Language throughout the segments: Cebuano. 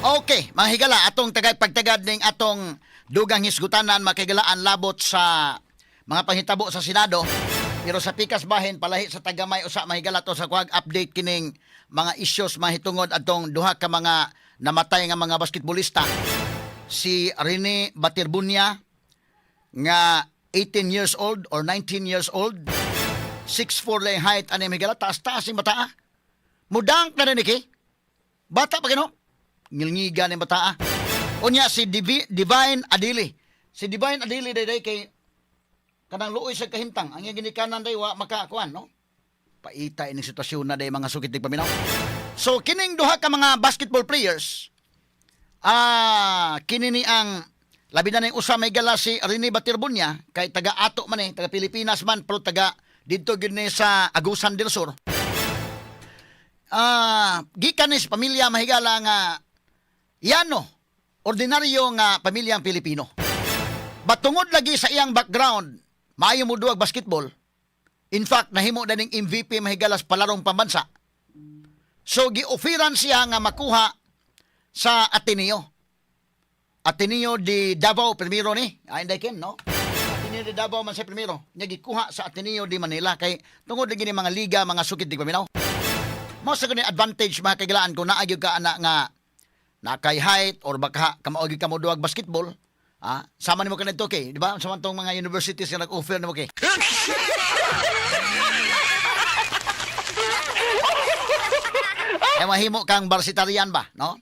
Okay, mga higala, atong tagay pagtagad ning atong dugang hisgutanan, makigalaan, labot sa mga panghitabo sa Senado. Pero sa pikas bahin, palahi sa tagamay usa, mahigala, to sa kuwag update kining mga issues mahitungod atong duha ka mga namatay nga mga basketballista. Si Rene Baterbonia nga 18 years old or 19 years old, 6'4 lang height ani, mahigala, taas-taas yung bata. Mudang na rin iki. Bata pa kino. Ngilngiga ni bata. Unya si Divine Adili. Si Divine Adili day kay kanang luoy sa kahimtang. Ang iyang ginikanan day wa makakuan, no? Paita ining sitwasyon na day, mga sukit paminaw. So kining duha ka mga basketball players, kini ni ang labi na ning usa, may gala, si Rene Baterbonia, kay taga ato man eh, taga Pilipinas man pero taga didto gyud ni sa Agusan del Sur. Gikan ni sa pamilya, mahigala, nga yano, ordinaryo nga pamilyang Pilipino. Batungod lagi sa iyang background, maayo mo duwag basketball. In fact, nahimo na ning MVP, mahigala, sa palarong pambansa. So gi-offeran siya nga makuha sa Ateneo. Ateneo de Davao primero ni. Ay, hindi ken, no? Ateneo de Davao man siya primero. Nya gikuha sa Ateneo de Manila kay tungod lagi ni mga liga, mga sukit di paminaw. Mao sa gani advantage, mga kaigalaan, kung naa gyud ka ana nga na kay height or baka kamao gyud ka mo duwag basketball. Sama nimo kanadto kay, di ba? Sa man tong mga universities nga nag-offer nimo kay. Eh mahimo kang varsitarian ba, no?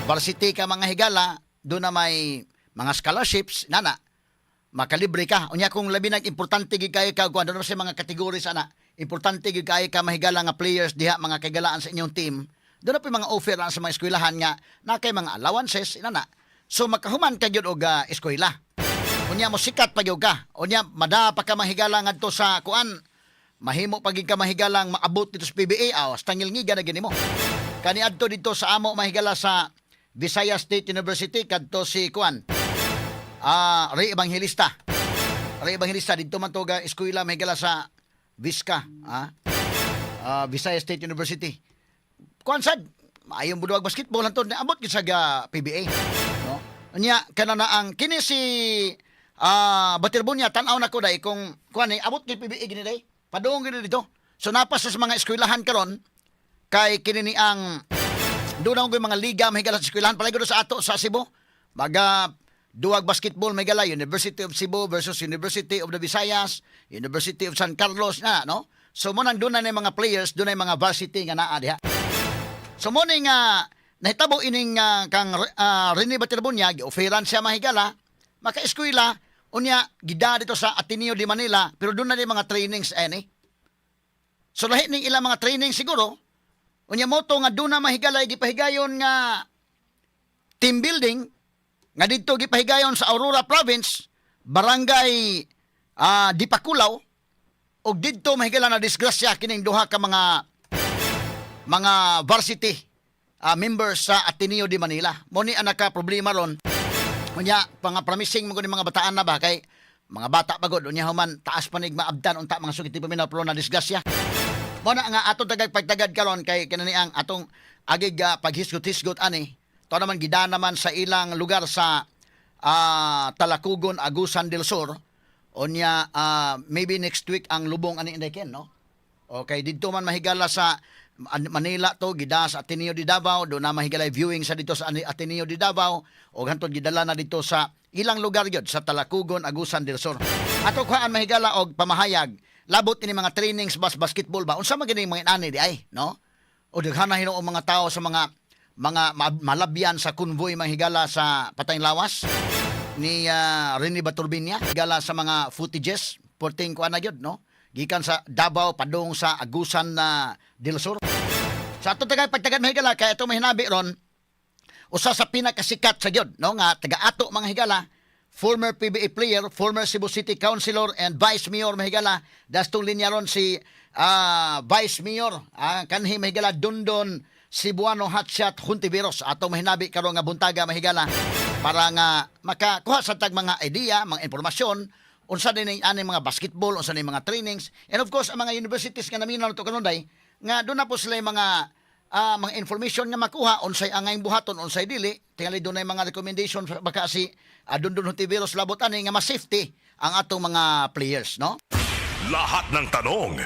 Varsity ka, mga higala, doon na may mga scholarships, nana, makalibre ka. Unya kung labi nag importante gid kayo ka kuan, doon sa mga categories ana, importante gid kayo ka, mahigala, nga players diha, mga kaigalaan, sa inyong team. Doon na po mga offer na sa mga eskwelahan nga na kay mga allowances inana. So makahuman ka gyud og eskwela. Unya mo sikat pa gyud ka. Unya mada pa ka, mahigala, ngadto sa kuan, mahimo pa gyud ka, mahigalang, maabot dito sa PBA, aw tangilngiga na gyud nimo. Kani adto dito sa amo, mahigala, sa Visayas State University kadto si kuan, Ray Evangelista. Ray Evangelista dito man to ga eskwela, mahigala, sa Visca, Visayas State University. Kuan sad, maayong buduag basketball hantod naabot gyud sa ga PBA, no? Unya kana na ang kini si Baterbonia, tan-aw na ko dai kung kuan ni abot gyud PBA gini dai. Padung gini dito. So napas sa mga eskwelahan karon kay kini ni ang doon ang mga liga, mahigala, sa eskwelahan palagi sa ato sa Cebu. Maga duwag basketball, mahigala, University of Cebu versus University of the Visayas, University of San Carlos na, no? So mo nang doon na mga players, doon na mga varsity nga naa diha. So mo ni nga nahitabo ining kang Rene Baterbonia, gi-offeran siya, mahigala, maka-eskwela, unya gida dito sa Ateneo de Manila, pero doon na din mga trainings ani. So lahi ning ilang mga training siguro. Unya mo to nga doon na, mahigala, gipahigayon nga team building nga didto gipahigayon sa Aurora Province, Barangay Dipakulaw, ug didto, mahigala, na disgrasya kining duha ka mga varsity members sa Ateneo de Manila. Mo ni ang naka problema ron. Unya mga promising mo ni mga bataan na ba kay mga bata pa gud, unya human taas panig maabdan unta, mga sukit paminaw, pero na disgrasya. Mo na nga atong tagag pagtagad karon kay kanani ang atong agig paghisgot-hisgot ani. To naman gida naman sa ilang lugar sa Talacugon, Agusan del Sur. Unya maybe next week ang lubong ani, inday ken, no? Okay, didto man, mahigala, sa Manila to gida sa Ateneo de Davao, do na mahigala viewing sa dito sa Ateneo de Davao og hantod gidala na dito sa ilang lugar gyud sa Talacugon, Agusan del Sur. Ato kuhaan, mahigala, og pamahayag labot ini mga trainings bas basketball ba, unsa man gini mga inani di ay, no? O daghan na hinuon mga tao sa mga malabyan sa convoy, mahigala, sa patayng lawas ni Rene Baterbonia, higala, sa mga footages porting kuan na gyud, no, gikan sa Davao padung sa Agusan na del Sur. Sa ato tagay pagtagad, mahigala, kay ato mahinabi ron usa sa pinakasikat sa gyud, no, nga taga-ato, mga higala, former PBA player, former Cebu City Councilor and Vice Mayor, mahigala, dastong linya ron si Vice Mayor kanhi, mahigala, Dondon Cebuano Hotshot Hontiveros. Ato mahinabi karon nga buntaga, mahigala, para nga makakuha sa tag mga idea, mga impormasyon unsa din ang ani mga basketball, unsa din mga trainings, and of course ang mga universities nga naminaw to kanunay nga doon na po sila yung mga Mga information nga makuha unsay angayng buhaton, unsay dili. Tingali dunay mga recommendation baka si Dondon Hontiveros labot ani nga mas safety ang atong mga players, no? Lahat ng tanong,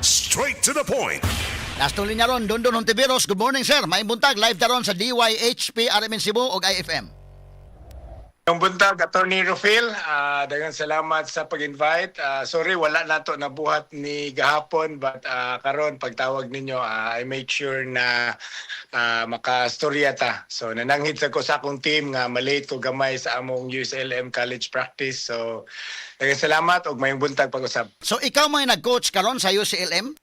straight to the point. Nasa linya ron, Dondon Hontiveros. Good morning, sir. Maayong buntag, live taron sa DYHP RMN Cebu ug IFM. Maayong buntag, Attorney Rufil, daghang salamat sa pag-invite. Sorry, wala nato nabuhat ni gahapon, but karon pagtawag ninyo, I made sure na makastorya ta. So nananghid sa ko sa akong team nga malate ko gamay sa among UCLM college practice. So daghang salamat ug mayong buntag pag-usab. So ikaw may nag-coach karon sa UCLM?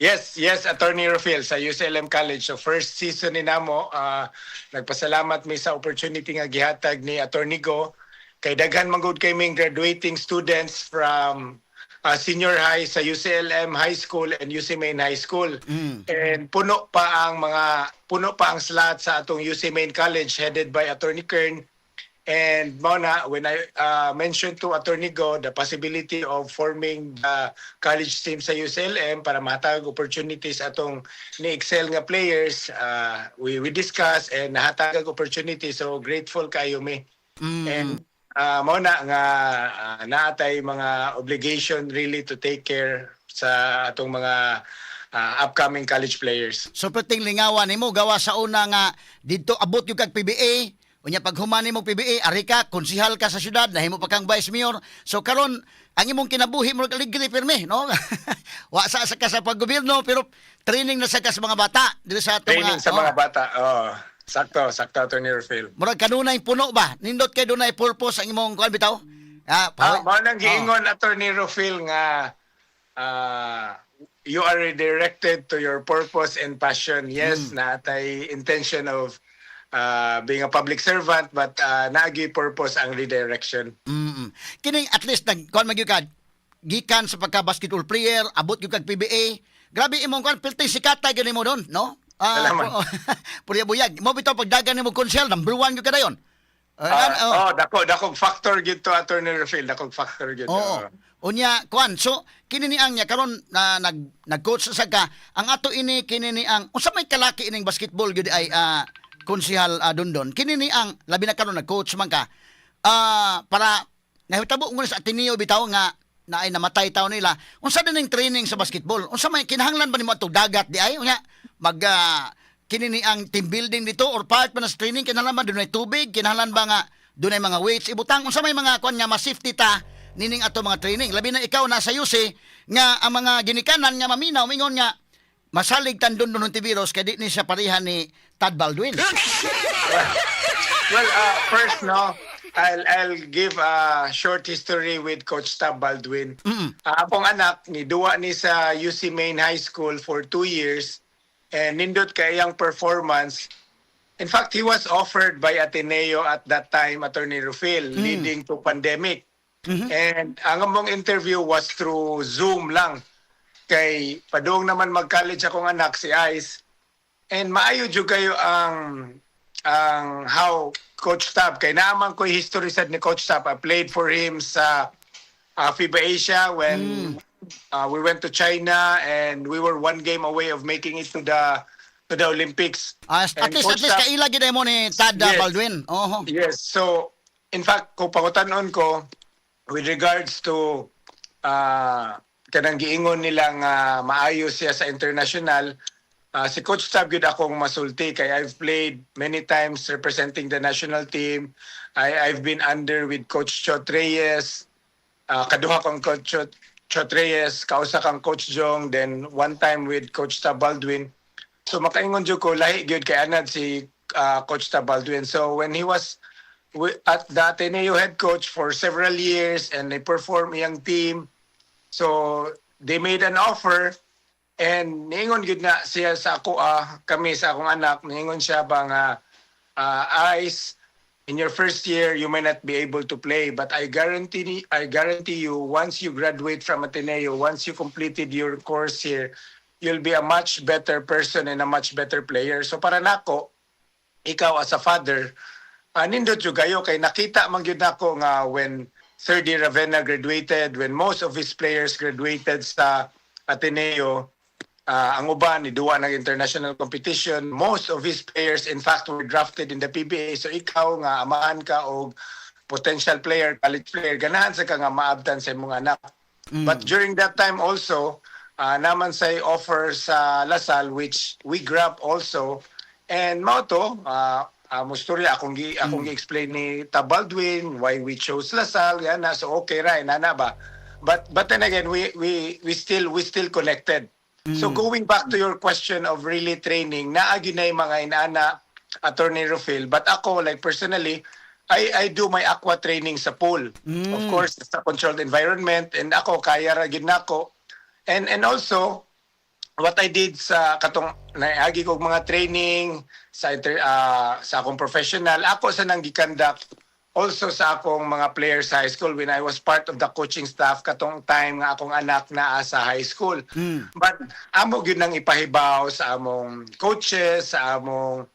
Yes, Attorney Rufil, sa UCLM College. So first season ni namo, nagpasalamat mi sa opportunity nga gihatag ni Attorney Go. Kay daghan man gud kay ming graduating students from senior high sa UCLM High School and UC Main High School. And puno pa ang slot sa atong UC Main College headed by Attorney Kern. And mao na, when I mentioned to Attorney Go the possibility of forming the college team sa UCLM para mahatag opportunities atong ni-excel nga players, we discuss and nahatag opportunity. So grateful kayo mi. And mao na nga naatay mga obligation really to take care sa atong mga upcoming college players. So perting lingawan nimo gawa sa una nga didto abot yung kag PBA, unya pag human nimo PBA, ari ka konsihal ka sa syudad, nahimo pa kang vice mayor. So karon ang imong kinabuhi mo kaligri pirmi, no? Wa sa ka sa paggobyerno pero training na sa ka sa mga bata diri sa atong Training mga, sa mga oh. bata. Oh, sakto, sakto, Attorney Rufil. Murag kanunay puno ba? Nindot kay dunay purpose ang imong kuan bitaw? Ah, Mao nang giingon, Attorney Rufil, nga you are redirected to your purpose and passion. Yes, naatay intention of being a public servant, but naagi purpose ang redirection. Kining at least nag kuan man gyud ka gikan sa pagka basketball player, abot gyud kag PBA. Grabe imong kuan, pilti sikata gyud nimo doon, no? Salamat. Purya buyag. Mo bitaw pagdagan nimo konsehal, number one gyud ka dayon. Oh. Oh, dakog factor gyud to, Attorney Rufil, dakog factor gyud. Oo. Unya kuan, so kini ni ang niya karon na nag-coach sa ka ang ato ini kini ni ang unsa may kalaki ining basketball gyud ay konsehal Dondon. Kini ni ang labi na karon nag-coach man ka. Para nahitabo ngun sa Ateneo bitaw nga na ay namatay taw nila. Unsa din ning training sa basketball? Unsa may kinahanglan ba nimo atong dagat di ay? Unya mag kini ni ang team building dito or part pa na sa training, kinahanglan ba dunay tubig? Kinahanglan ba nga dunay mga weights ibutang? Unsa may mga kuan nga mas safety ta nining ato mga training, labi na ikaw nasa UC nga ang mga ginikanan nga maminaw mingon nga masalig tan Dondon Hontiveros kay di ni siya pareha ni Tad Baldwin? Well, first, no, I'll give a short history with Coach Tab Baldwin. Akong anak, ni duwa ni sa UC Main High School for 2 years and nindot kay iyang performance. In fact, he was offered by Ateneo at that time, Attorney Rufil, leading to pandemic. And ang among interview was through Zoom lang. Kay padung naman mag-college akong anak, si Ice. And maayo jud kayo ang how Coach Tab, kay naaman ko history sad ni Coach Tab. I played for him sa FIBA Asia when we went to China and we were one game away of making it to the Olympics. At And least at Coach least Tab- kaila gid mo ni Tad Yes. Baldwin. Oho. Yes. So, in fact, kung pangutan-on ko, with regards to kanang giingon nila nga maayo siya sa international, si Coach Tab gyud akong masulti kay I've played many times representing the national team. I've been under with Coach Chot Reyes. Kaduha kong Coach Chot Reyes, kausa kang Coach Jong, then one time with Coach Tab Baldwin. So makaingon jud ko lahi gyud kay anad si Coach Tab Baldwin. So when he was at the Ateneo head coach for several years and they perform iyang team. So they made an offer and niingon gyud na siya sa ako, kami sa akong anak, niingon siya ba nga, "Ice, in your first year you may not be able to play, but I guarantee you, once you graduate from Ateneo, once you completed your course here, you'll be a much better person and a much better player." So para nako, ikaw as a father, nindot jud kayo kay nakita man gyud nako nga when Thirdy Ravena graduated, when most of his players graduated sa Ateneo, Ang uban ni duwa ng international competition. Most of his players, in fact, were drafted in the PBA. So ikaw nga amahan ka og potential player, college player, ganahan sa ka nga maabtan sa imong anak. But during that time also, naa man say offer sa La Salle which we grab also. And mao to, mustorya akong gi-explain ni Tab Baldwin why we chose La Salle, yan na, so okay ra nana ba. But then again, we still connected. So going back to your question of really training, naa gyud na yung mga inana, Attorney Rufil, but ako, like, personally, I do my aqua training sa pool. Of course, it's a controlled environment and ako kaya ra gyud nako. And also what I did sa katong naagi kog mga training sa akong professional, ako sa nang gi-conduct also sa akong mga players sa high school when I was part of the coaching staff katong time nga akong anak naa sa high school. But amo gyud nang ipahibaw sa among coaches, sa among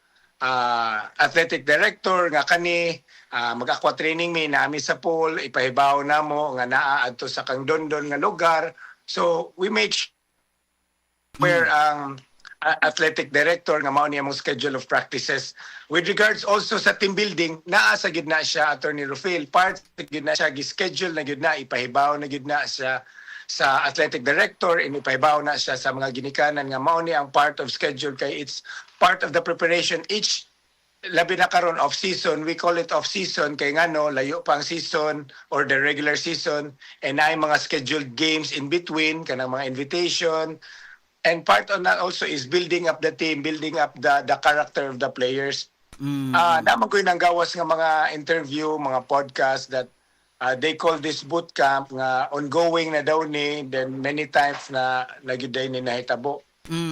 athletic director nga kani mag-aqua training mi nami sa pool, ipahibaw namo nga naa adto sa Kang Dondon nga lugar. So we make sure where ang athletic director nga mao niya among schedule of practices. With regards also sa team building, naa sa gyud na siya, Attorney Rufil, part sa gyud na siya, gi-schedule na gyud na, ipahibaw na gyud na siya sa athletic director, inipahibaw na siya sa mga ginikanan nga mao ni ang part of schedule kay it's part of the preparation each, labi na karon off season. We call it off season kay ngano layo pa ang season or the regular season and naay mga scheduled games in between, kanang mga invitation, and part on that also is building up the team, building up the character of the players. Naa man ko yung gawas nga mga interview, mga podcast that they call this boot camp nga ongoing na daw ni, then many times na nagyuday ni nahitabo.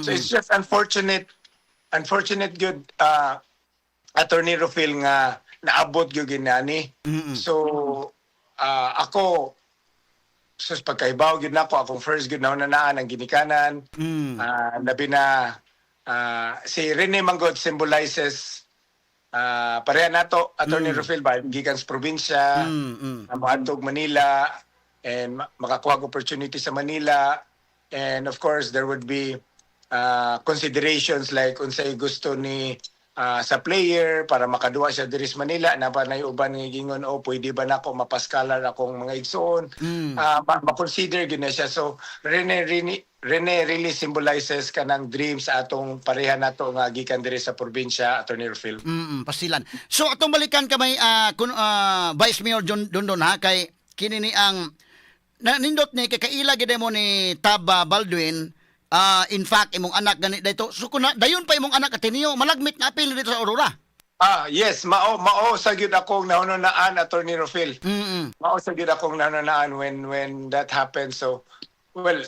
So it's just unfortunate, unfortunate good, Attorney Rufil, nga naabot gyud ginani. So ako sus, pagkaibaw gyud nako, akong first gyud na naan ang ginikanan. Labi na si Rene Manggod symbolizes pareha nato, Attorney Rufil ba, gikan sa probinsya, moadtog Manila and makakuha og opportunity sa Manila, and of course there would be considerations like unsay gusto ni sa player para makaduwa siya diri sa Manila na pa na uban nga gingon, "Oh, pwede ba nako mapaskalar akong mga igsoon?" Ma-consider gyud na siya. So Rene really symbolizes kanang dream sa atong pareha nato nga gikan diri sa probinsya, Attorney Rufil. Pasilan. So atong balikan ka may kun, Vice Mayor John Dondon ha, kay kini ni ang na, nindot ni kay kaila gid mo ni Tab Baldwin, in fact imong anak gani dito. So kun dayon pa imong anak Ateneo, malagmit na apil dito sa Aurora. Ah, yes, mao mao sa gyud akong nahununaan, Attorney Rufil. Mao sa gyud akong nahununaan when that happened. So, well,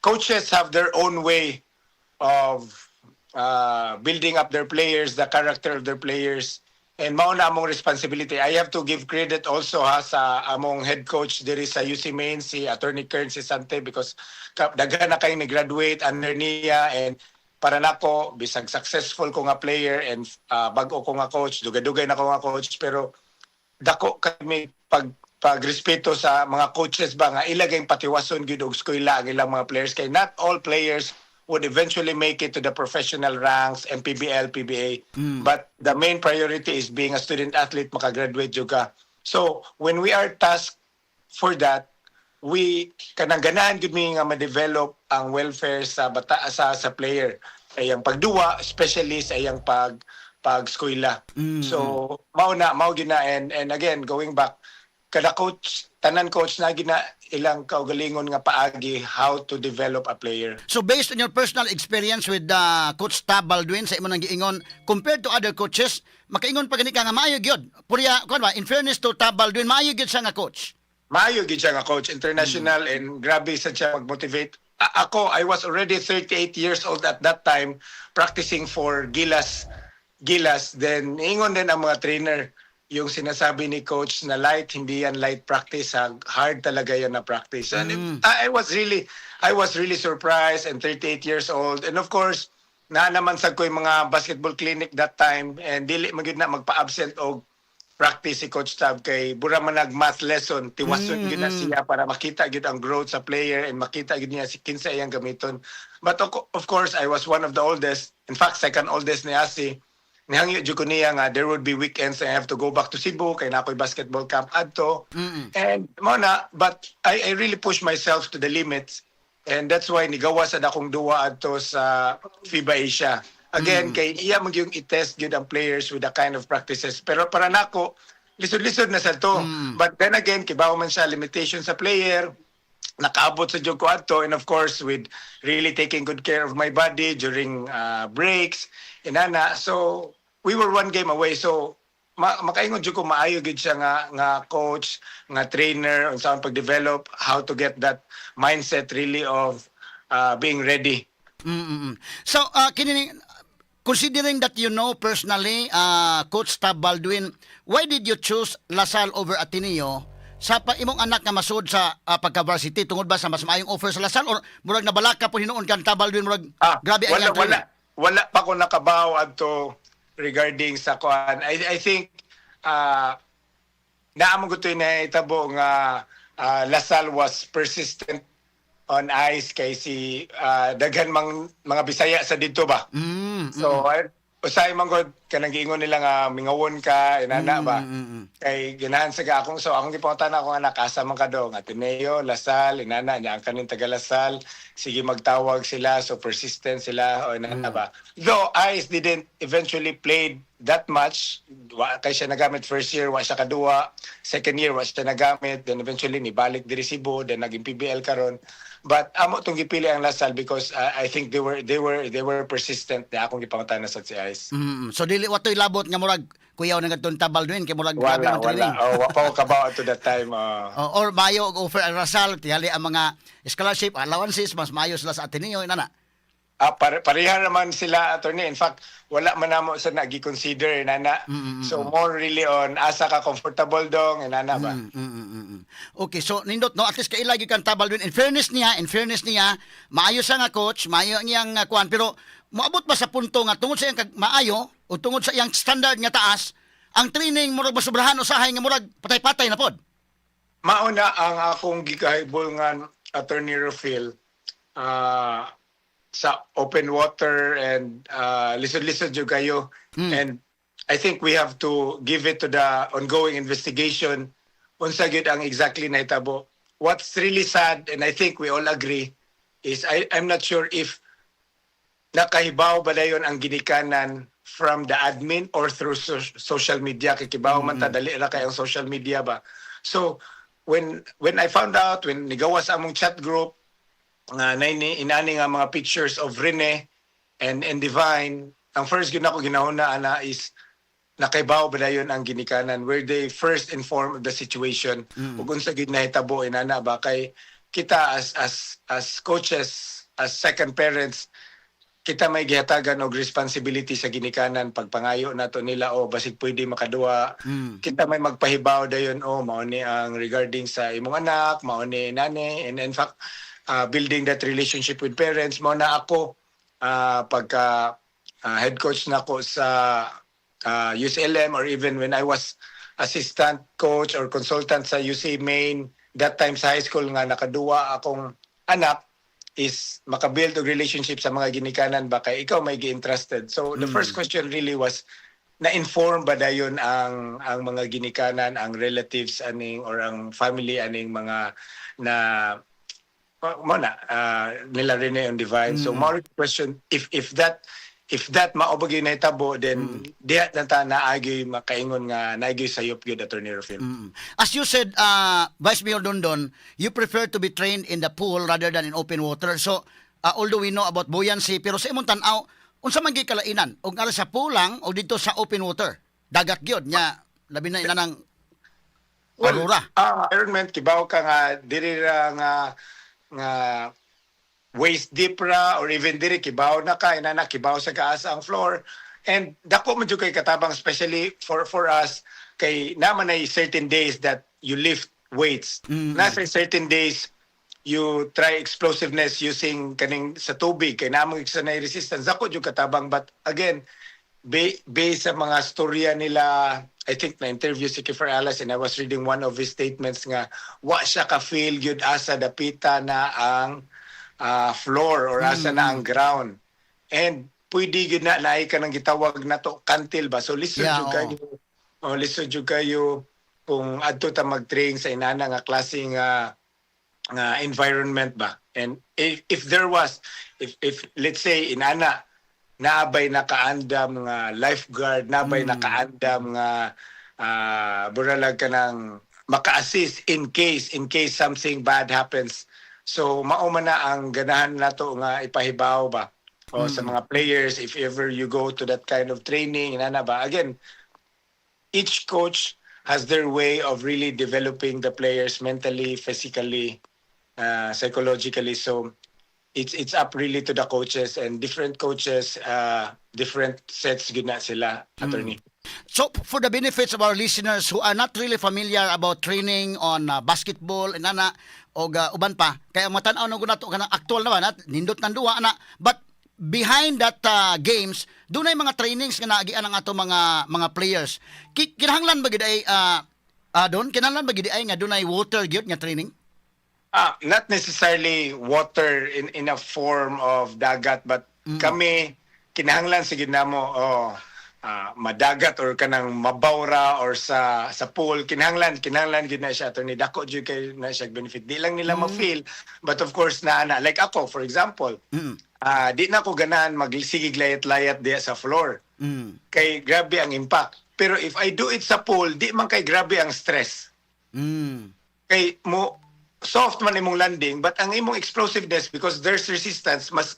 coaches have their own way of building up their players, the character of their players. And mao na among responsibility. I have to give credit also ha sa among head coach diri sa UC Main, si Attorney Kern Sante, because daghan na kay ni graduate under niya, and para nako, bisag successful ko nga player and bag-o ko nga coach, dugay-dugay na ko nga coach, pero dako kami pag pagrespeto sa mga coaches ba nga ilagay patiwason gyud og eskwela ang ilang mga players kay not all players would eventually make it to the professional ranks, MPBL, PBA. But the main priority is being a student athlete, makagraduate jud ka. So when we are tasked for that, we kanang ganahan gyud mi nga ma-develop ang welfare sa bata, sa player. Ay ang pagduwa, especially sa iyang pag eskwela. So mao na mao gyud na, and again, going back, kada coach, tanan coach na gina ilang kaugalingon nga paagi how to develop a player. So based on your personal experience with Coach Tab Baldwin, sa imo nang giingon, compared to other coaches, makaingon pa gani ka nga maayo gyud. Purya kuan ba, in fairness to Tab Baldwin, maayo gyud siya nga coach. Maayo gyud siya nga coach, international, and grabe sa siya mag-motivate. Ako, I was already 38 years old at that time practicing for Gilas. Then ingon din ang mga trainer, yung sinasabi ni coach na light, hindi yan light practice ha. Hard talaga yan na practice. And I was really surprised, and 38 years old, and of course naa naman sa ko yung mga basketball clinic that time and dili man gyud na magpa-absent og practice si Coach Tab kay mura man nag math lesson, tiwason gyud na siya para makita gyud ang growth sa player and makita gyud niya si kinsa iyang gamiton. But of course, I was one of the oldest, in fact, second oldest ni Asi. Nihangyo jud ko niya nga there would be weekends I have to go back to Cebu kay naa ko'y basketball camp adto. And mao na, but I really push myself to the limits and that's why nigawas sad akong duwa adto sa FIBA Asia. Again, kay iya man yung i-test gyud ang players with the kind of practices. Pero para nako, lisod-lisod na sa to. But then again, kibaw man siya limitation sa player, nakaabot sad jud ko adto and of course with really taking good care of my body during breaks inana. So we were one game away, so makaingon jud ko maayo gyud siya nga coach, nga trainer, unsa ang pag-develop, how to get that mindset really of being ready. So, kini, considering that you know personally Coach Tab Baldwin, why did you choose La Salle over Ateneo sa pa imong anak nga masud sa pagka-varsity? Tungod ba sa mas maayong offer sa La Salle or murag nabalaka po hinuon kan Tab Baldwin, murag grabe ang wala iyang wala training? Wala pa ko nakabaw adto regarding sa kuan. I think naa man gud na itabo nga La Salle was persistent on ice kay si daghan mang mga Bisaya sa didto ba. So I, usahay man gud kanang giingon nila nga mingawon ka inana ba. Kay ganahan sa akong, so akong gipangutana akong anak, asa man ka dong, Ateneo, La Salle, inana niya. Ang kaning taga La Salle sige magtawag sila, so persistent sila o inana ba. Though Ice didn't eventually played that much, wa kay siya nagamit first year, wa siya kaduwa, second year wa siya nagamit, then eventually nibalik diri Cebu, then naging PBL karon. But amo tong gipili ang La Salle because I think they were persistent na akong gipangutana sa si Ice. So dili wa to'y labot nga murag kuyaw na ngadtong Tab Baldwin kay murag grabe Wala, ang wala. training. Oh, wa pa ko kabaw to that time. Oh, or maayo og offer ang La Salle, tingali ang mga scholarship, allowances, mas maayo sila sa Ateneo, inana. Ah, pareha naman sila, attorney. In fact, wala man namo sa nagi-consider inana. So more really on asa ka comfortable dong inana ba. Okay, so nindot no, at least kaila gyud kang Tab Baldwin. In fairness niya, maayo siya nga coach, maayo ang iyang kuan, pero moabot ba sa punto nga tungod sa iyang maayo o tungod sa iyang standard nga taas, ang training murag masobrahan usahay nga murag patay-patay na pod? Mauna ang akong gikahibol nga, Attorney Rufil, sa open water and lisod-lisod jud kayo and I think we have to give it to the ongoing investigation unsa gyud ang exactly nahitabo. What's really sad, and I think we all agree, is I'm not sure if nakahibaw ba dayon ang ginikanan from the admin or through social media kay kibaw man ta, dali ra kay ang social media ba. So when I found out, when nigawas among chat group nga naini inani nga mga pictures of Rene and Divine, ang first gyud nako ginahuna ana is nakaibaw ba dayon ang ginikanan, were they first informed of the situation ug unsa gyud nahitabo inana ba, kay kita as coaches, as second parents, kita may gihatagan og responsibility sa ginikanan. Pagpangayo nato nila o basig pwede makaduwa, kita may magpahibaw dayon, o mao ni ang regarding sa imong anak, mao ni nani. And in fact, building that relationship with parents, mao na ako pagka head coach nako sa UCLM or even when I was assistant coach or consultant sa UC Main that time sa high school nga nakaduwa akong anak, is makabuild og relationship sa mga ginikanan ba kay ikaw may gi-entrusted. So the first question really was, na-inform ba dayon ang mga ginikanan, ang relatives aning or ang family aning mga na mo na nila Rene and Divine. So more question, if that mao ba gyud nahitabo, then diha na ta naagyoy makaingon nga naagyoy sayop gyud, Attorney Rufil. As you said, Vice Mayor Dondon, you prefer to be trained in the pool rather than in open water. So, although we know about buoyancy, pero sa imong tan-aw, unsa man gyud kalainan? Og nga sa pool lang o didto sa open water? Dagat gyud nya, labi na ina ng aurora. Ah, environment, kibaw ka nga diri ra nga waist deep ra or even diri kibaw na ka inana, kibaw sa kaasa ang floor and dako man jud kay katabang, especially for us kay naman ay certain days that you lift weights, nasa certain days you try explosiveness using kaning sa tubig kay naman sa na resistance, dako jud katabang. But again, based sa mga storya nila I think na interview si Kiefer Alas and I was reading one of his statements nga wa siya ka feel gyud asa dapita na ang floor or asa na ang ground. And pwede gyud na naay ka nang gitawag nato kantil ba. So lisod jud kayo. Oh, lisod jud kayo kung adto ta mag-train sa inana nga klase nga environment ba. And if there was if let's say inana naabay nakaandam nga lifeguard, naabay nakaandam nga buralag ka ng maka-assist in case something bad happens. So mao man na ang ganahan nato nga ipahibaw ba o sa mga players if ever you go to that kind of training, inana ba. Again, each coach has their way of really developing the players mentally, physically, psychologically. So it's up really to the coaches, and different coaches, different sets gud na sila, attorney. So for the benefits of our listeners who are not really familiar about training on basketball and ana og uban pa kaya matan-aw na nato kanang actual na ba nat nindot nang duwa ana, but behind that games dunay mga trainings nga naagian ang ato mga players. Kinahanglan ba gid ay doon kinahanglan ba gid ay nga dunay water gyud nga training? Ah, not necessarily water in a form of dagat, but kami kinahanglan sige namo, oh, madagat or kanang mabawra or sa pool, kinahanglan gid na siya, attorney. Dako jud kay na siya benefit. Di lang nila ma-feel, but of course na ana like ako, for example, di na ako ganahan magsigig layat-layat diya sa floor kay grabe ang impact. Pero if I do it sa pool, di man kay grabe ang stress kay mo soft man imong landing, but ang imong explosiveness, because there's resistance, mas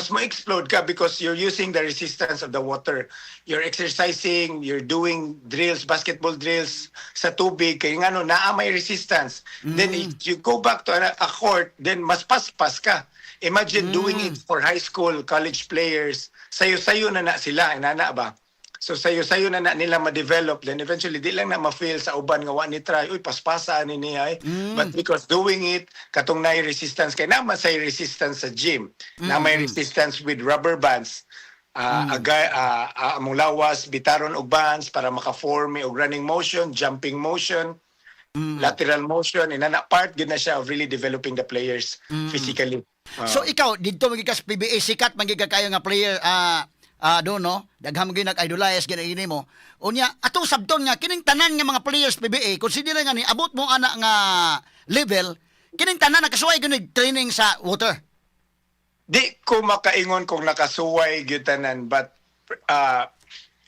mo explode ka because you're using the resistance of the water. You're exercising, you're doing drills, basketball drills sa tubig kay ngano naa may resistance. Then if you go back to a court, then mas paspas ka. Imagine doing it for high school, college players, sayo-sayo na na sila, inana ba. So sayo-sayo na na nila ma-develop, then eventually di lang na ma-feel sa uban nga wa ni try, uy, paspasa ani niya eh. But because doing it katong naay resistance, kay naman say resistance sa gym, na may resistance with rubber bands. Agay among lawas bitaron og bands para maka-form og running motion, jumping motion, lateral motion, inana. Part gyud na siya of really developing the players physically. So ikaw didto man ka sa PBA, sikat man gyud ka kayo nga player doon, no. Daghan man gyud nag-idolize gyud ini mo. Unya atong sabton nga kining tanan nga mga players PBA, consider nga ni abot mo ana nga level, kining tanan nakasuway gyud nig training sa water? Di ko makaingon kung nakasuway gyud tanan, but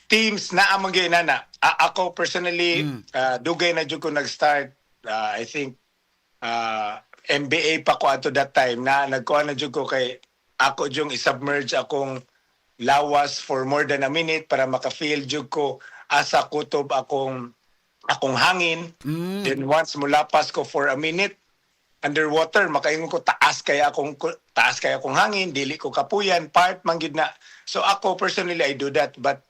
teams na amang gyud na. Ako personally, dugay na jud ko nag-start. I think MBA pa ko ato that time na nagkuha na jud ko kay ako jung i-submerge akong lawas for more than a minute para maka-feel jud ko asa kutob akong hangin. Then once mulapas ko for a minute underwater, makaingon ko taas kay akong hangin, dili ko kapuyan. Part man gyud na. So ako personally, I do that, but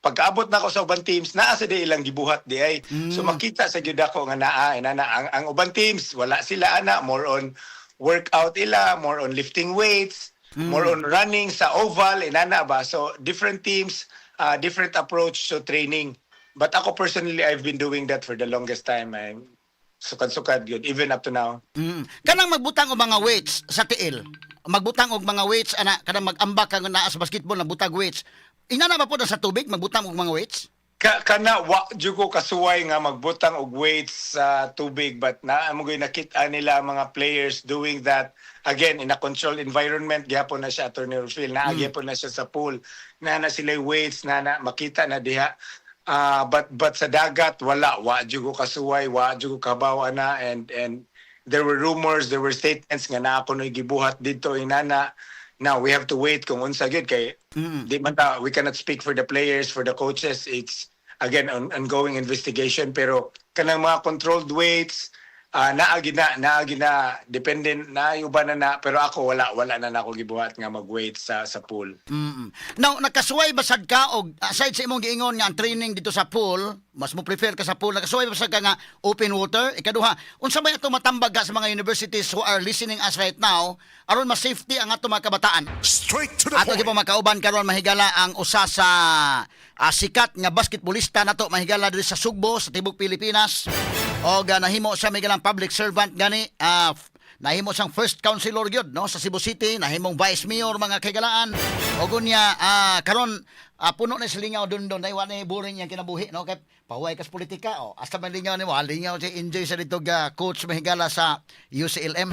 pagkaabot na ako sa uban teams, naa sa di ilang gibuhat di ay. So makita sa gyud ako nga naa na ang uban teams wala sila ana, more on workout ila, more on lifting weights, more on running sa oval, inana ba. So different teams, different approach to training, but ako personally, I've been doing that for the longest time. I'm sukad-sukad yun even up to now. Kanang magbutang og mga weights sa tiil. Magbutang og mga weights ana, kanang mag-ambak ka nga naa sa basketball na butag weights. Inana ba po na sa tubig magbutang og mga weights? Kana wa jud ko kasuway nga magbutang og weights sa tubig, but naa mo gyud nakita nila ang mga players doing that. Again, in a controlled environment gihapon na siya, Attorney Phil, naa gihapon na siya sa pool na na sila weights na na makita na diha. But sa dagat, wala, wa jud ko kasuway, wa jud ko kabaw ana. And there were rumors, there were statements nga naa kuno'y gibuhat didto, inana. Now we have to wait kung unsa gyud kay di man ta, we cannot speak for the players, for the coaches. It's again on ongoing investigation, pero kanang mga controlled weights, naa gyud na depende na uban na na, pero ako wala na nako gibuhat nga mag-weight sa pool. Now, nakasuway ba sad ka og aside sa imong giingon nga ang training dito sa pool, Mas mo prefer ka sa pool, nakasuway ba sa ka nga open water? Ikaduha, unsa may ato matambag ka sa mga universities who are listening us right now aron mas safety ang ato mga kabataan? Straight to the Ato point. gyud po makauban karon, mahigala, ang usa sa sikat nga basketballista nato, mahigala, diri sa Sugbo, sa tibok Pilipinas. Og nahimo siya, mahigala, public servant gani, nahimo siyang first councilor gyud, no, sa Cebu City, nahimong vice mayor, mga kahigalaan. Og unya karon puno na sa lingaw dundon dai wa na boring yang kinabuhi, no, kay pahuway kas politika oh. Hasta man lingaw nimo, lingaw siya, enjoy sa dito ga coach, mahigala, sa UCLM.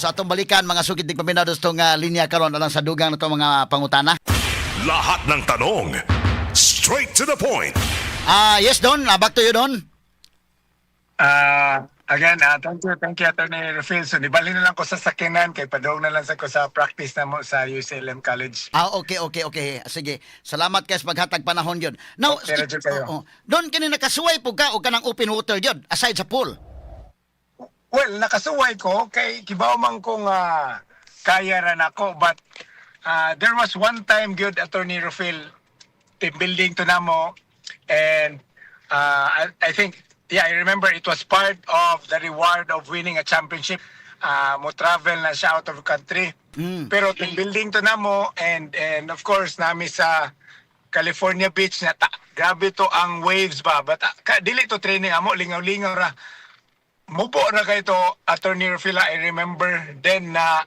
Sa atong balikan, mga sukid tigpaminaw, tong linya karon alang sa dugang na mga pangutana. Lahat ng tanong, straight to the point. Ah, yes, Don, back to you, Don. Again, thank you, Attorney Rufil. So, nibalhin na lang ko sa sakinan kay padung na lang sa ko sa practice na mo sa UCLM College. Ah, okay. Sige. Salamat kay sa paghatag panahon yun. Now, Okay, radyo kayo. Oo. Don, kini nakasuway po ka o kanang open water yun, aside sa pool? Well, nakasuway ko kay kibaw man ko nga kaya ra nako, but there was one time good, Attorney Rufil, team building to namo and I think, yeah, I remember it was part of the reward of winning a championship. Mo travel na siya out of country. Pero team building to namo and of course nami sa California Beach na ta, grabe to ang waves ba, but dili to training amo, lingaw-lingaw ra. Mubo na kay to, Attorney Rufila. I remember then na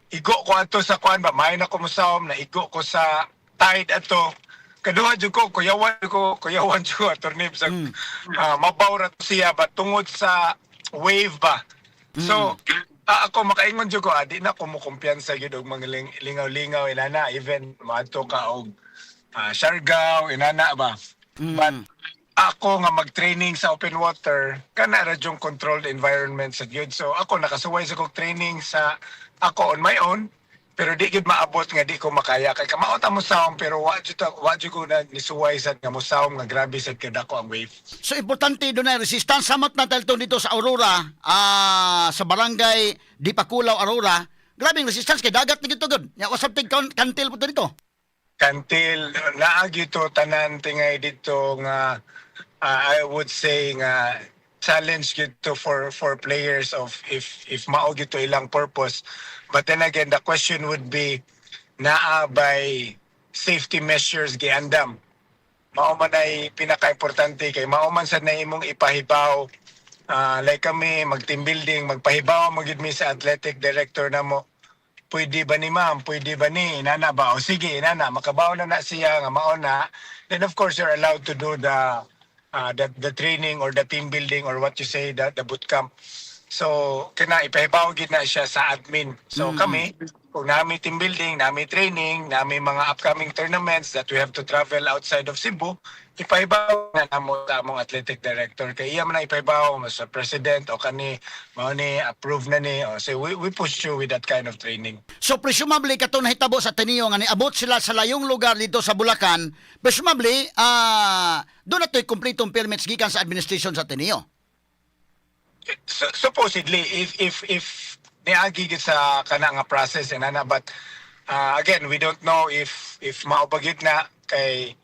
igo ko ato sa kuan ba, may na ko musawom na igo ko sa tide ato. Kaduha jud ko, kuyawan ko, kuyawan jud ko, Attorney, sa mabaw ra to siya ba tungod sa wave ba. So ako makaingon jud ko, di na ko mo kumpiyansa gyud og mga lingaw-lingaw inana, even maadto ka og Siargao inana ba. But ako nga mag-training sa open water, kana ra yung controlled environment sa gyud. So ako nakasuway sa kog training sa ako on my own, pero di gyud maabot nga di ko makaya kay kamao ta mosawom, pero wa jud ko na nisuway sad nga mosawom nga grabe sad kadako ang wave. So importante doon na resistance. Samot na talto dito sa Aurora, sa barangay Dipaculao, Aurora. Grabe ang resistance kay dagat ni gito gud. Ya wasap tig kantil po to dito. Kantil naa gyud to tanan tingay dito nga I would say nga challenge gyud to for players of if mao gyud to ilang purpose. But then again, the question would be, naa by safety measures giandam? Mao man ay pinaka-importante kay mao man sad na imong ipahibaw. Like kami mag team building, magpahibaw mo gyud mi sa athletic director namo, "Pwede ba ni, ma'am? Pwede ba ni inana ba?" "O sige, inana." Makabaw na na siya nga mao na, then of course you're allowed to do the training or the team building or what you say, the boot camp. So kina ipahibaw gid na siya sa admin. So kami, kung nami team building, nami training, nami mga upcoming tournaments that we have to travel outside of Cebu, ipahibaw na namo sa among athletic director kay iya man na ipahibaw mo sa president o kani mao ni approve na ni o. So we push through with that kind of training. So presumably kato nahitabo sa Ateneo nga niabot sila sa layong lugar dito sa Bulacan, presumably doon na to'y kumpletong permits gikan sa administration sa Ateneo. So, supposedly if niagi gyud sa kana nga process and ana, but again, we don't know if mao ba gyud na kay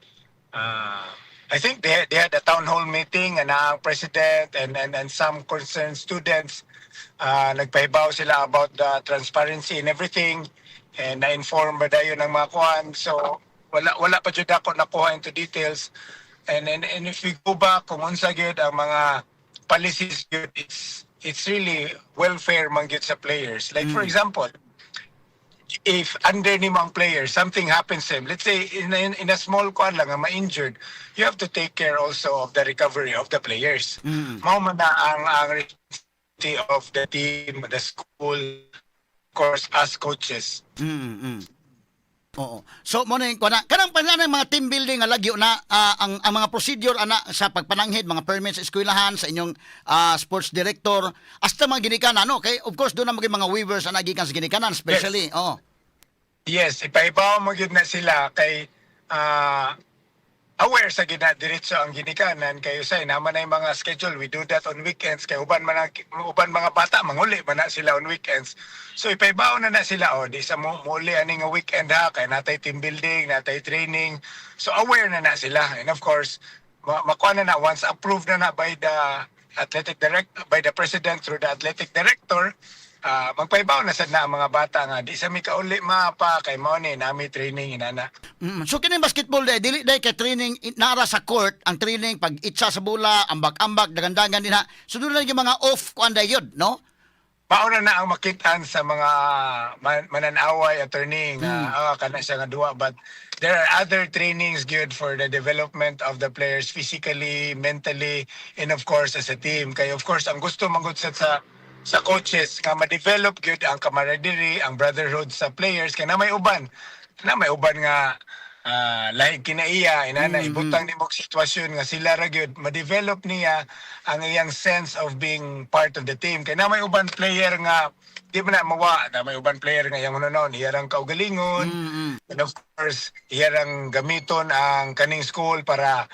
I think they had a town hall meeting and ang president and some concerned students, nagpahibaw sila about the transparency and everything and na-inform ba dayon ng mga kuan. So wala pa jud ako nakuha into details. And if we go back kung unsa gyud ang mga policies gyud, it's really welfare man gyud sa players. Like for example, if under nimo ang player, something happens to him, let's say in a small kuan lang nga ma-injured, you have to take care also of the recovery of the players. Mao man na ang responsibility of the team, the school, of course us coaches. Oo. So mo na yung kuana kanang pananang mga team building nga lagyo na ang mga procedure ana sa pagpananghid mga permits sa eskwelahan, sa inyong sports director, hasta mga ginikanan, no, kay of course doon na maging mga waivers ana gikan sa ginikanan especially. Oo. Yes, ipahibaw mo gyud na sila kay aware sa gina diretso ang ginikanan kay usay naman na yung mga schedule. We do that on weekends kay uban man uban mga bata manguli man na sila on weekends. So ipahibaw na na sila, "Oh, di sa mo muli ani nga weekend ha, kay natay team building, natay training." So aware na na sila and of course Makuha na na once approved na na by the athletic director, by the president through the athletic director, magpaibaw na sad na ang mga bata nga di sa mi kauli mapa kay mao ni nami training inana. So kini basketball day, dili day kay training nara sa court ang training, pag itsa sa bola, ambak-ambak, dagandagan din ha. So doon na yung mga off kuan day yun, no? Mauna na ang makitaan sa mga mananaway, attorney, nga kana siya nga duwa, but there are other trainings good for the development of the players physically, mentally and of course as a team, kay of course ang gusto manggod sa coaches nga ma-develop gyud ang camaraderie, ang brotherhood sa players, kay na may uban nga lahi kinaiya inana. Ibutang nimo og sitwasyon nga sila ra gyud, ma-develop niya ang iyang sense of being part of the team, kay na may uban player nga di man na mawa, na may uban player nga iyang hunanon iya rang kaugalingon and of course iya rang gamiton ang kaning school para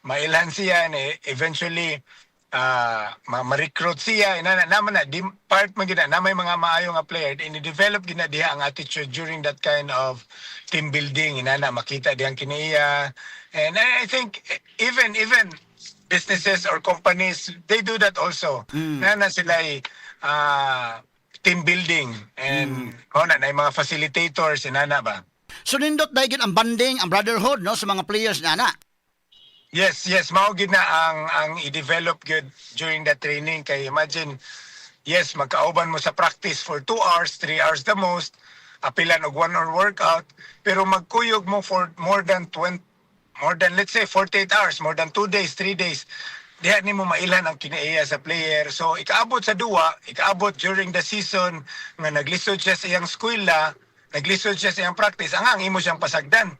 mailhan siya and eventually ma-recruit siya inana. Naman na di part man gyud na may mga maayo nga player, ini-develop gyud na diha ang attitude during that kind of team building inana, makita dihang kiniya. And I think even businesses or companies, they do that also na na sila ay team building and mao na na yung mga facilitators inana ba. So nindot dahil gyud ang bonding, ang brotherhood, no, sa mga players na na. Yes, mao gyud na ang i-develop gyud during that training, kay imagine, yes, magkauban mo sa practice for 2 hours, 3 hours the most, apilan og 1 hour workout, pero magkuyog mo for more than 20, more than, let's say, 48 hours, more than 2 days, 3 days. Diha nimo mailhan ang kinaiya sa player. So ikaabot sa duwa, ikaabot during the season nga naglisod siya sa iyang eskwela, naglisod siya sa iyang practice, ang imo siyang pasagdan.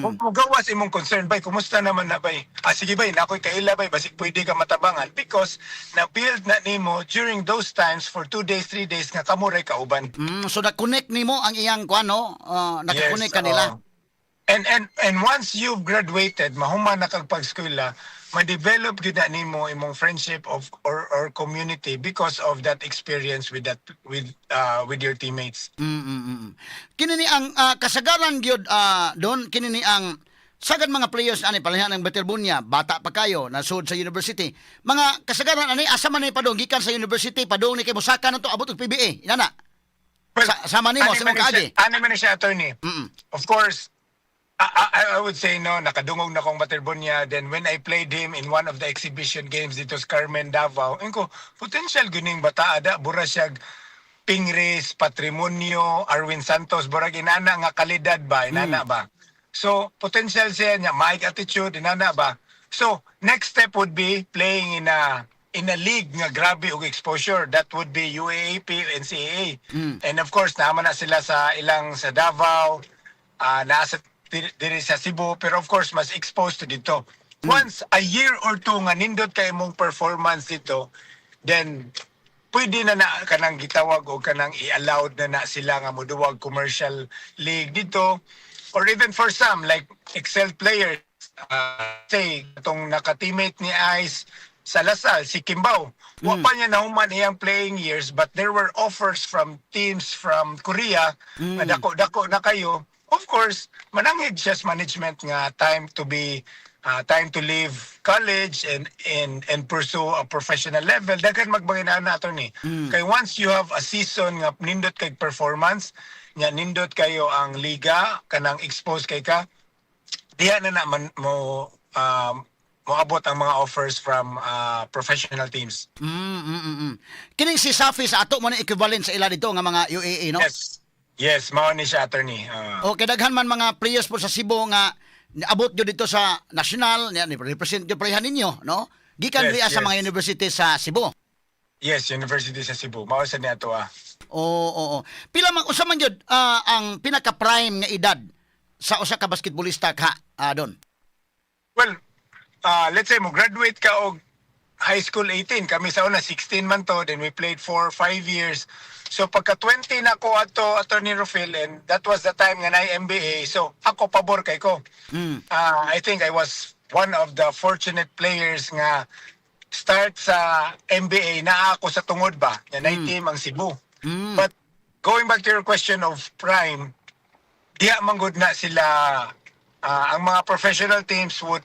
Kung gawas imong concern, "Bay, kumusta naman na, bay? Ah, sige bay, nakoy kaila bay, basig pwede ka matabangan," because na-build na nimo during those times for 2 days, 3 days nga kamo ray kauban. So na-connect nimo ang iyang kuan, no? Naka-connect kanila. Oo. And once you've graduated, mahuman na kag pag-eskwela, ma-develop gyud na nimo imong friendship of or community because of that experience with your teammates. Kini ni ang kasagaran gyud doon, kini ni ang sagad mga players ani palihog ng Baterbonia, bata pa kayo, nasud sa university. Mga kasagaran ani asa man ni padung gikan sa university, padung ni kay mosaka na to, abot og PBA. Inana. Well, Sama nimo ani sa man imong ni siya- kaagi. Ani man ni siya, attorney. Of course, I would say no, nakadungog na kong Baterbonia. Then when I played him in one of the exhibition games dito sa Carmen, Davao, ko, potential guning bata ada, bura siya Pingris, Patrimonio, Arwin Santos, burag inana nga kalidad ba, inana ba. So, potential siya niya, mic attitude, inana ba. So, next step would be playing in a league nga grabe og exposure. That would be UAAP, NCAA. And of course, naman na sila sa ilang sa Davao, naa sa diri sa Cebu, pero of course, mas exposed to dito. Once a year or two nga nindot kay imong performance dito, then pwede na na kanang gitawag o kanang i-allowed na na sila nga moduwag commercial league dito, or even for some like excel players, say itong naka-teammate ni Ice sa La Salle, si Kimbao. Wa pa niya nahuman iyang playing years, but there were offers from teams from Korea nga dako-dako na kayo. Of course, mananghid siya sa management nga time to leave college and pursue a professional level. Daghan magbangin na, attorney. Kay once you have a season nga nindot kay performance, nya nindot kayo ang liga, kanang expose kay ka, diha na na man mo moabot ang mga offers from professional teams. Kining CESAFI sa ato mo na equivalent sa ila dito nga mga UAA, no? Yes, mao ni siya, attorney. Okay, daghan man mga players po sa Cebu nga niabot jud dito sa national, ni represent jud pareha ninyo, no? Gikan diya sa mga university sa Cebu. Yes, University sa Cebu. Mao sa niya to ah. Oo. Pila man, usa man jud ang pinaka-prime nga edad sa usa ka basketballista ka don? Well, let's say mo graduate ka og high school 18. Kami sa una 16 man to, then we played 4 5 years. So pagka 20 na ko ato, Attorney Rufil, and that was the time nga na MBA. So ako, pabor kay ko. I think I was one of the fortunate players nga start sa MBA na ako sa tungod ba nga mm. team ang Cebu. But going back to your question of prime, diha man gud na sila, ang mga professional teams would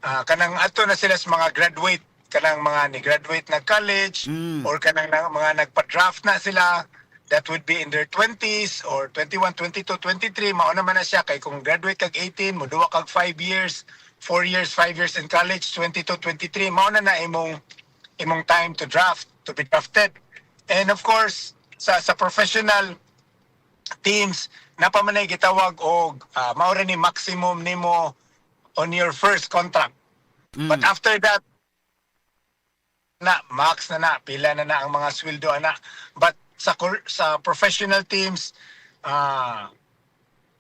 Kanang ato na sila sa mga graduate, kanang mga ni graduate na college or kanang mga nagpa-draft na sila that would be in their 20s or 21, 22, 23, mao naman na siya kay kung graduate kag 18, moduwa kag 5 years, 4 years, 5 years in college, 22, 23, mao na na imong time to draft, to be drafted. And of course, sa professional teams, naa pa man ay gitawag og mao ra ni maximum nimo on your first contract. But after that na max na na pila na na ang mga sweldo ana. But sa professional teams,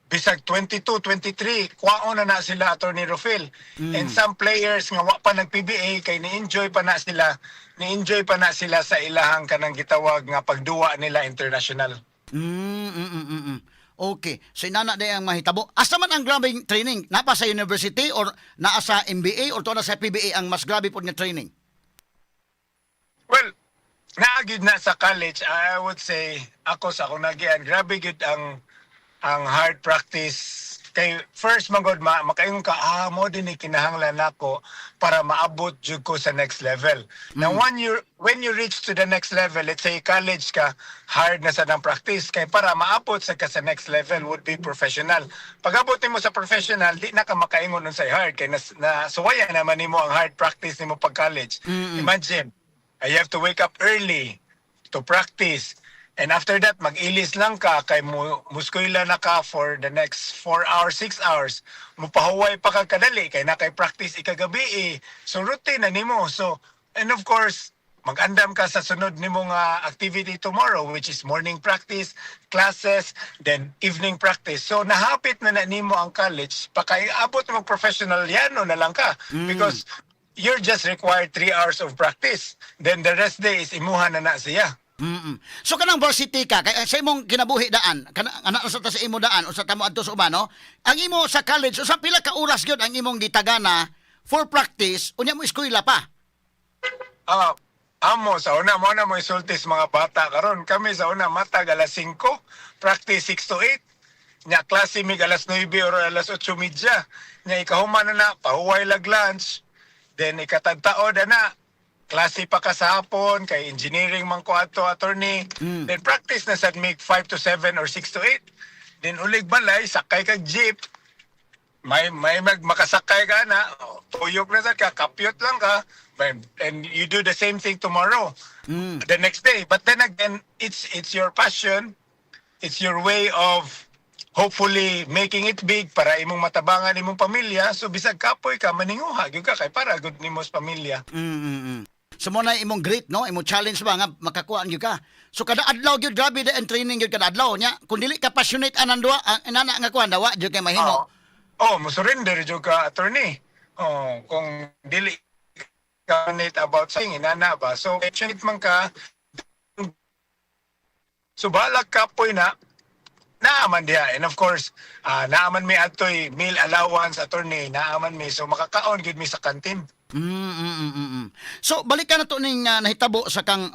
bisag 22, 23, kwaon na na sila, Attorney Rufil. And some players nga wa pa nag PBA kay ni-enjoy pa na sila sa ilahang kanang gitawag nga pagduwa nila international. Okay. So inana day ang mahitabo. Asa man ang grabe training? Naa pa sa university or naa sa MBA or to na sa PBA ang mas grabe pod nga training? Well, naa gyud na sa college, I would say, ako sa akong nagian, grabe gyud ang hard practice. Kay first man gud ma makaingon ka, ah, mao din ni kinahanglan nako para maabot jud ko sa next level. Now when you reach to the next level, let's say college ka, hard na sa nang practice kay para maabot sa ka sa next level would be professional. Pag abot nimo sa professional, di na ka makaingon unsay hard kay nas, na suwayan naman nimo ang hard practice nimo pag college. Imagine, you have to wake up early to practice. And after that, mag-ilis lang ka kay mo muskwela na ka for the next 4 hours, 6 hours. Mupahuway pa ka kadali kay na kay practice ikagabi eh. So routine na nimo. So and of course, mag-andam ka sa sunod nimo nga activity tomorrow, which is morning practice, classes, then evening practice. So nahapit na na nimo ang college, pakaabot mo professional, yano na lang ka because you're just required 3 hours of practice. Then the rest day is imuha na na siya. So kanang varsity ka kay sa imong kinabuhi daan, kana anak sa ta sa imo daan usa ta mo adto sa uban, no? Ang imo sa college, usa pila ka oras gyud ang imong gitagana for practice unya mo eskwela pa? Ah, amo sa una mo na mo isulti sa mga bata karon. Kami sa una matag alas 5, practice 6 to 8. Nya klase mig alas 9 or alas 8:30. Nya ikahuman na na, pahuway lag lunch. Then ikatagtaod na klase pa ka sa hapon kay engineering man ko ato, Attorney. Then practice na sad mig 5 to 7 or 6 to 8. Then ulig balay, sakay kag jeep, may makasakay ka na, tuyok na sad ka, kapyot lang ka, and you do the same thing tomorrow, the next day. But then again, it's your passion, it's your way of hopefully making it big para imong matabangan imong pamilya. So bisag kapoy ka, maninguha gyud ka kay para good nimo sa pamilya. So mo na imong great, no, imong challenge ba nga makakuha gyud ka. So kada adlaw gyud grabe da ang training gyud kada adlaw nya. Kung dili ka passionate anang duwa, ang inana nga kuan dawa gyud kay mahimo. Oh, mo surrender jud ka, Attorney. Oh, kung dili ka passionate about something, inana ba? So passionate man ka, so balag kapoy na naaman diha. And of course, naaman mi atoy meal allowance, Attorney, naaman mi. So makakaon gyud mi sa canteen. So balikan na to ning nahitabo sa kang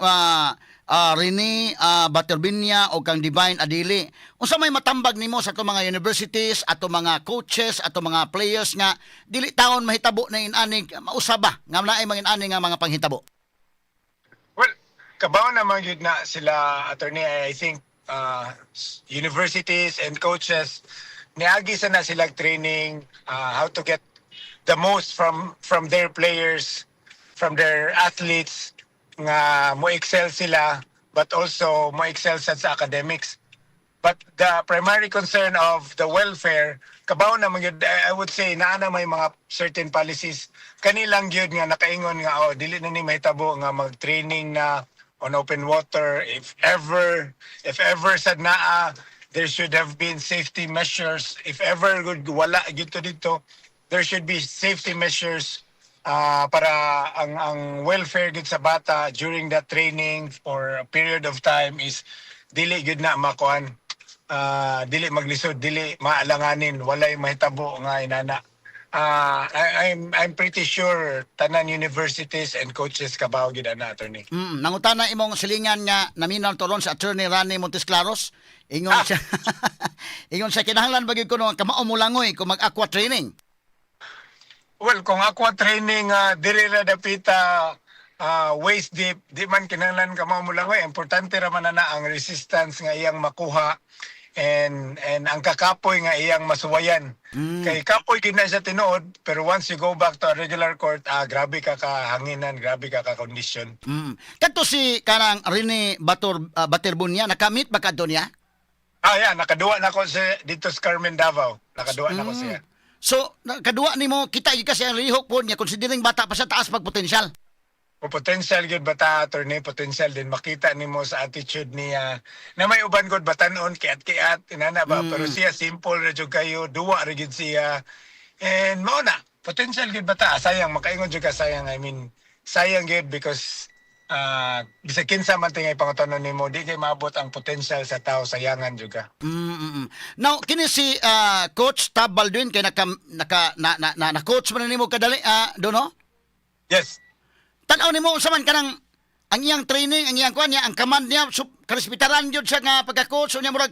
Rene Baterbinia o kang Divine Adili. Unsa may matambag nimo sa ato mga universities, ato mga coaches, ato mga players nga dili taon mahitabo na inani, mausaba ba nga naay mga inani nga mga panghitabo? Well, kabaw naman gyud na sila, Attorney. I think universities and coaches niagi sa na sila training how to get the most from their players, from their athletes nga mo excel sila but also mo excel sa academics. But the primary concern of the welfare, kabaw na man gyud, I would say naa na may mga certain policies kanilang gyud nga nakaingon nga, oh, dili na ni mahitabo nga mag-training na on open water. If ever sad naa, there should have been safety measures. If ever gud wala gyud to dito, there should be safety measures para ang welfare gyud sa bata during that training for a period of time is dili gyud na makuan, dili maglisod, dili maalanganin, walay mahitabo nga inana. I'm pretty sure tanan universities and coaches kabaw gyud ana, Attorney. Nangutana imong silingan nga naminaw toron sa Attorney Rani Montesclaros. Ingon siya kinahanglan ba gyud kuno ang kamao mo langoy kung mag-aqua training? Well, kung ako training diri ra dapita waist deep, di man kinahanglan ka mo mulangoy. Importante ra man na ang resistance nga iyang makuha and ang kakapoy nga iyang masuwayan. Kay kapoy gid na siya tinuod, pero once you go back to a regular court, grabe ka kahanginan, grabe ka ka condition. Kadto si kanang Rene Bator Baterbunya, nakamit ba kadto niya? Ah, yeah, nakaduwa na ko siya dito sa Carmen, Davao. Nakaduwa na ko siya. So, nakaduwa nimo, kita gyud kasi ang lihok po niya considering bata pa sa taas pag potensyal. Kung potential gyud bata, attorney, potential din makita nimo sa attitude niya na may uban gud batanon kiat-kiat inana ba, pero siya simple ra jud kayo, duwa ra gyud siya and mao na potential gyud bata. Sayang, makaingon jud ka, sayang. I mean, sayang gyud because bisag kinsa man tingay pangutanon nimo, di kay maabot ang potential sa tao, sayangan jud ka. Now, kini si Coach Tab Baldwin kay naka naka na na, na, na coach man nimo kadali do no? Yes. Tan-aw nimo unsa man kanang ang iyang training, ang iyang kuan niya, ang command niya, so, karespetaran gyud siya nga pagka-coach unya murag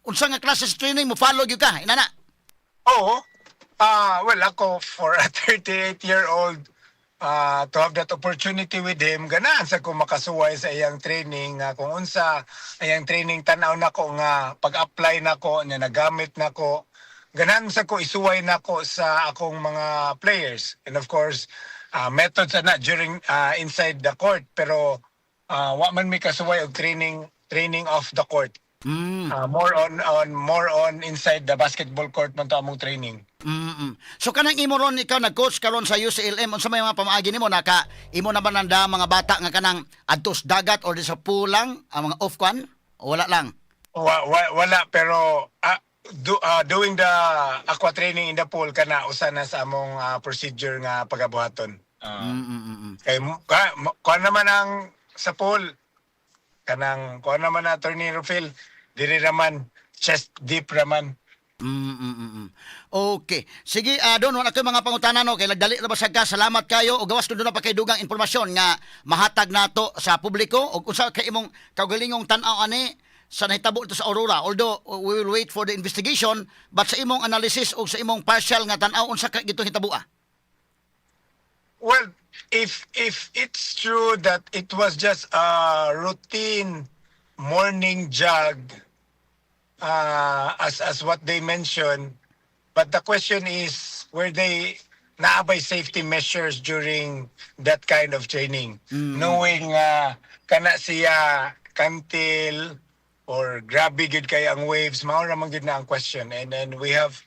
unsa nga klase sa training mo follow gyud ka, inana. Oo. Well, ako, for a 38-year-old, to have that opportunity with him, ganaan sa ko makasuway sa iyang training. Nga kung unsa iyang training, tanaw nako nga pag-apply nako, nga nagamit nako, ganahan sa ko isuway nako sa akong mga players. And of course, methods na during inside the court. Pero wa man mi kasuway og training off the court. More on inside the basketball court man to among training. So kanang imo ron, ikaw nag-coach karon sa UCLM, unsa may mga pamaagi nimo, naka imo na ba nanda mga bata nga kanang adtos dagat or di sa pool lang ang mga off kwan? O wala lang? Wala, pero doing the aqua training in the pool kana usa na sa among procedure nga pagabuhaton. Kay kuan naman ang sa pool, kanang kuan naman na, Attorney Rufil, diri raman chest deep raman. Okay. Sige, Don, wala ko'y mga pangutana, no. Kay nagdali na ba ka. Salamat kayo. O gawas kung doon na pa kay dugang impormasyon nga mahatag nato sa publiko. O unsa kay imong kaugalingong tan-aw ani sa nahitabo ito sa Aurora. Although we will wait for the investigation, but sa imong analysis o sa imong partial nga tan-aw, unsa kay gitong hitabo ah? Well, if it's true that it was just a routine morning jog, as what they mentioned, but the question is, were they naa bay safety measures during that kind of training? Knowing kana siya kantil or grabe gyud kay ang waves, mao ra man gyud na ang question. And then we have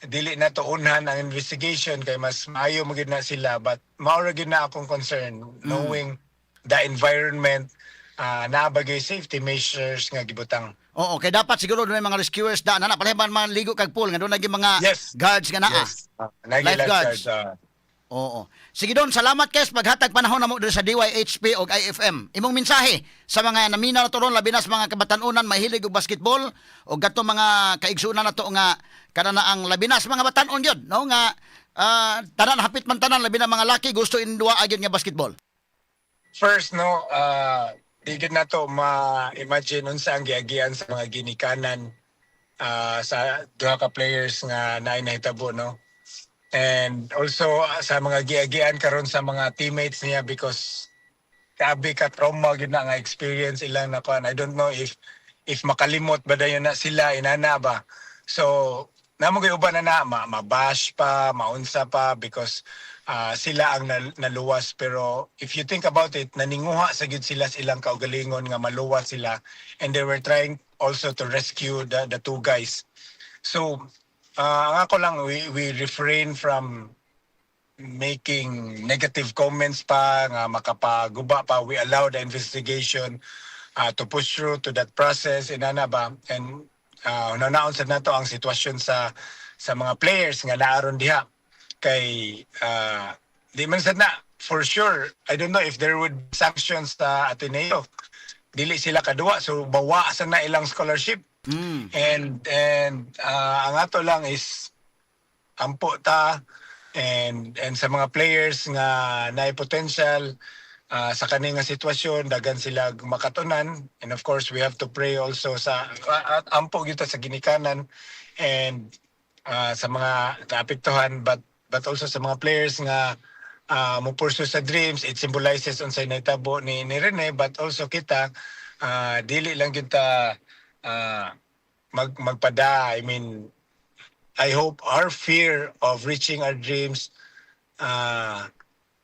dili na to unhan ang investigation kay mas maayo man gyud na sila, but mao ra gyud na akong concern, knowing the environment, naa ba gyud safety measures nga gibutang. Oo, kay dapat siguro doon may mga rescuers da na pareha man mga ligo kag pool nga doon lagi mga guards nga naa. Yes, nagi Lifeguards. lifeguards. Oo. Sige Don, salamat kay sa paghatag panahon namo diri sa DYHP og IFM. Imong mensahe sa mga namina na ron, labi na sa mga kabatan-unan mahilig og basketball o gadto mga kaigsunan nato nga kana na ang labi na sa mga batan-on gyud, no, nga tanan hapit man tanan, labi na mga laki gusto induwa gyud nga basketball. First, no, di gyud nato ma-imagine unsa ang giagian sa mga ginikanan sa duha ka players nga naay nahitabo, no, and also sa mga giagian karon sa mga teammates niya because grabe ka trauma gyud na nga experience ilang na kuan. I don't know if makalimot ba dayon na sila inana ba. So namo gyud uban na na mabash pa, maunsa pa because sila ang naluwas, pero if you think about it, naninguha sa gyud sila sa ilang kaugalingon nga maluwas sila and they were trying also to rescue the two guys. So ang ako lang, we refrain from making negative comments pa nga makapaguba pa. We allow the investigation to push through to that process inana ba and naon sad nato ang sitwasyon sa mga players nga naaron diha kay di man sad na for sure. I don't know if there would be sanctions sa Ateneo. Dili sila kaduwa, so bawa sa na ilang scholarship. And ang ato lang is ampo ta and sa mga players nga naay potential sa kani nga sitwasyon, dagan sila makatunan. And of course, we have to pray also sa at ampo gyud ta sa ginikanan and sa mga naapektuhan but also sa mga players nga mo pursue sa dreams. It symbolizes unsay nahitabo ni Rene, but also kita, dili lang gyud ta magpada. I mean, I hope our fear of reaching our dreams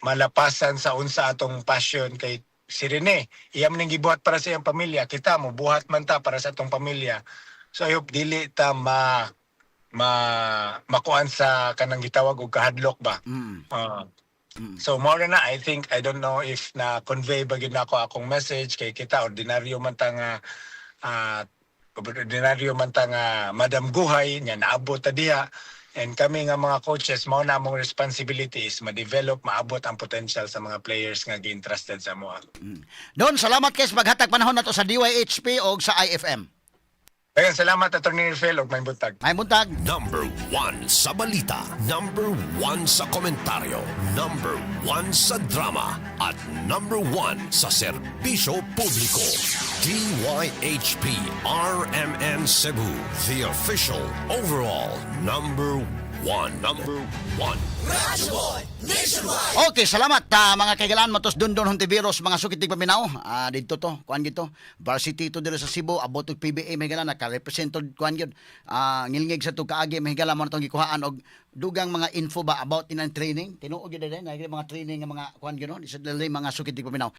malapasan sa unsa atong passion, kay si Rene, iya man ning gibuhat para sa iyang pamilya. Kita mo buhat man ta para sa atong pamilya. So I hope dili ta ma ma makuan sa kanang gitawag og kahadlok ba. So more na, I think, I don't know if na convey ba gyud nako akong message, kay kita ordinaryo man ta nga Madam Guhay nya naabot ta diha, and kami nga mga coaches, mao na among responsibility is ma-develop, maabot ang potential sa mga players nga gi-entrusted sa amoa. Don, salamat kay sa paghatag panahon nato sa DYHP o sa IFM. Daghang salamat, Attorney Phil, ug maayong buntag. Maayong buntag. Number 1 sa balita, number 1 sa komentaryo, number 1 sa drama, at number 1 sa serbisyo publiko. DYHP RMN Cebu, the official overall number 1. Number 1. Okay, salamat ta mga kaigalaan matos Dondon Hontiveros, mga sukit paminaw. Didto to, kuan gito. Varsity to diri sa Cebu, abot og PBA, mga higala, naka-represent kuan gyud. Ngilngig sa tug kaagi, mga higala, mo na tong gikuhaan og dugang mga info ba about in ang training. Tinuod gyud din, mga training nga mga kuan gyud no. Sa dali mga sukit paminaw.